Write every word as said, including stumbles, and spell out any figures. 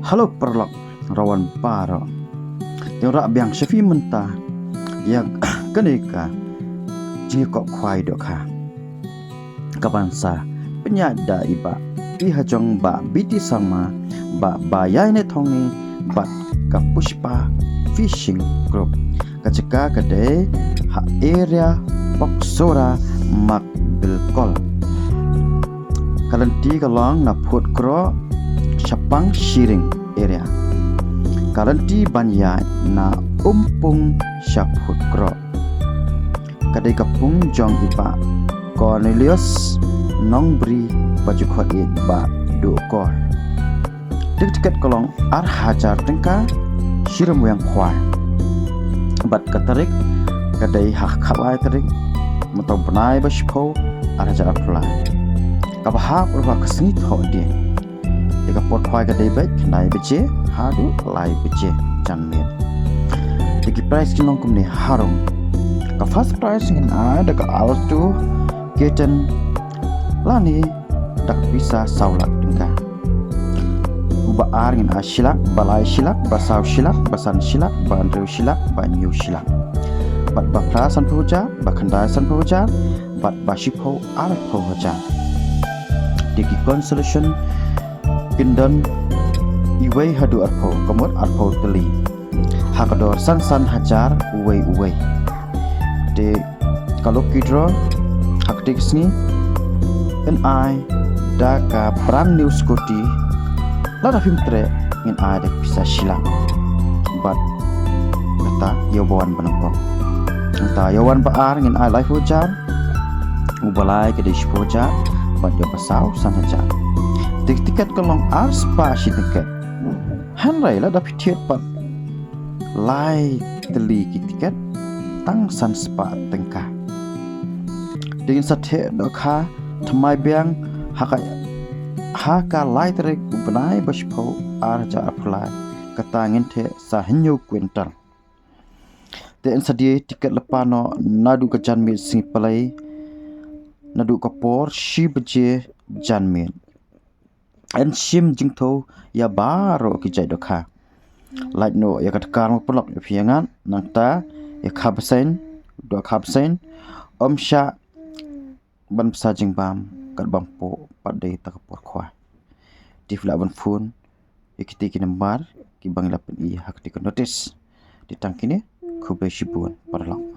Hello paralok, rawan baroh. Te rah biang sha phi mynta ïa kane ka jingkop khwai dohkha kaban sa pynïaid da i Bah P Hajong, Bah B T Sharma, Bah Baïaineh Thongni bad ka Pushpa Fishing Group. Ka jaka ka dei ha area Poksora, Margbilkol. Ka lynti ka long na Phutkroh, Shapang Shiring area. Ka lynti ban ïaid na Umpung sha Phutkroh. Ka dei ka pung jong i Bah Cornelius Nongbri, ba ju khot ïa i Bah Duhkor. Te ka tiket ka long ar hajar tyngka, shi rymwiang khwai. Bad ka tarik ka dei ha ka khatlai tarik mynta u bnai ba shiphew, ar hajar arphew lai. Kaba hap ruh ha ka sngi Thohdieng. Te ka por khwai ka dei beit khyndai baje haduh lai baje janmiet. Te ki prize ki long kumne harum. Ka first prize ngin ai da ka Alto K ten lane da ka pisa saw lak tyngka. Uba ar ngin ai shi lak, ba lai shi lak, ba saw shi lak, ba san shi lak, ba hynriew shi lak, ba hynñiew shi lak. Bad ba phra sanphew hajar, ba khyndai sanphew hajar, bad ba shiphew arphew hajar. Te ki consolation kin don iwei haduh arphew, ka mut arphew tylli. Ha ka dor san san hajar uwei uwei. Te ka lucky draw ha katei ka sngi yn ai da ka brand new scooty. Lada phim treh ngin ai da ka pisa shi lak. Bad kata ïa uba wan ba nyngkong. Kata ïa uba wan ba ar ngin ai laiphew hajar. Uba lai ka dei shiphew hajar. Bad ïa uba saw san hajar. Te ka tiket ka long ar spah shi tyngka. Hynrei lada phi thied pat lai tylli ki tiket tang san spah tyngka. Te ngin sa thied dohkha thymmai biang ha ka, ha ka lai tarik u bnai ba shiphew, ar hajar arphew lai. Kata ngin thied sa hynñiew kwintal. Te yn sa die tiket lypa noh naduh ka janmiet sngi Palei, naduh ka por shi baje janmiet. Yn shim jingthew ïa baroh ki jait dohkha. Lait noh ïa ka dkhar mo paralok, ïa phi ïa nga, nangta ïa ka bseiñ, dohkha bseiñ, ym shah ban bsa jingbam katba ym poi pat dei ta ka por khwai. Te phi lah ban phone ïa kitei ki nambar kiba ngi la pyni ha katei ka notice. Te tang kine, khublei shibun paralok.